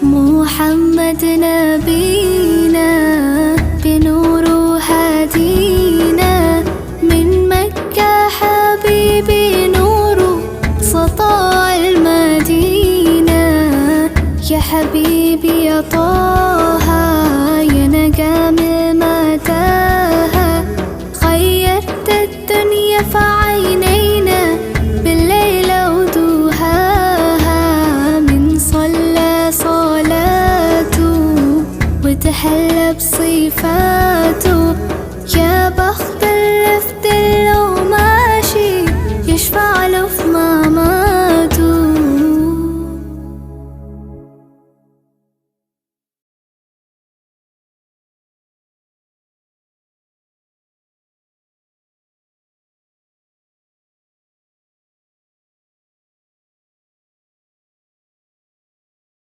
محمد نبينا بنوره هدينا، من مكة حبيبي نوره سطع المدينة. يا حبيبي يا طه يا نجم المتاهة، غيرت الدنيا في عينينا بالليل ودوهاها. من صلى صلاته وتحلى بصفاته.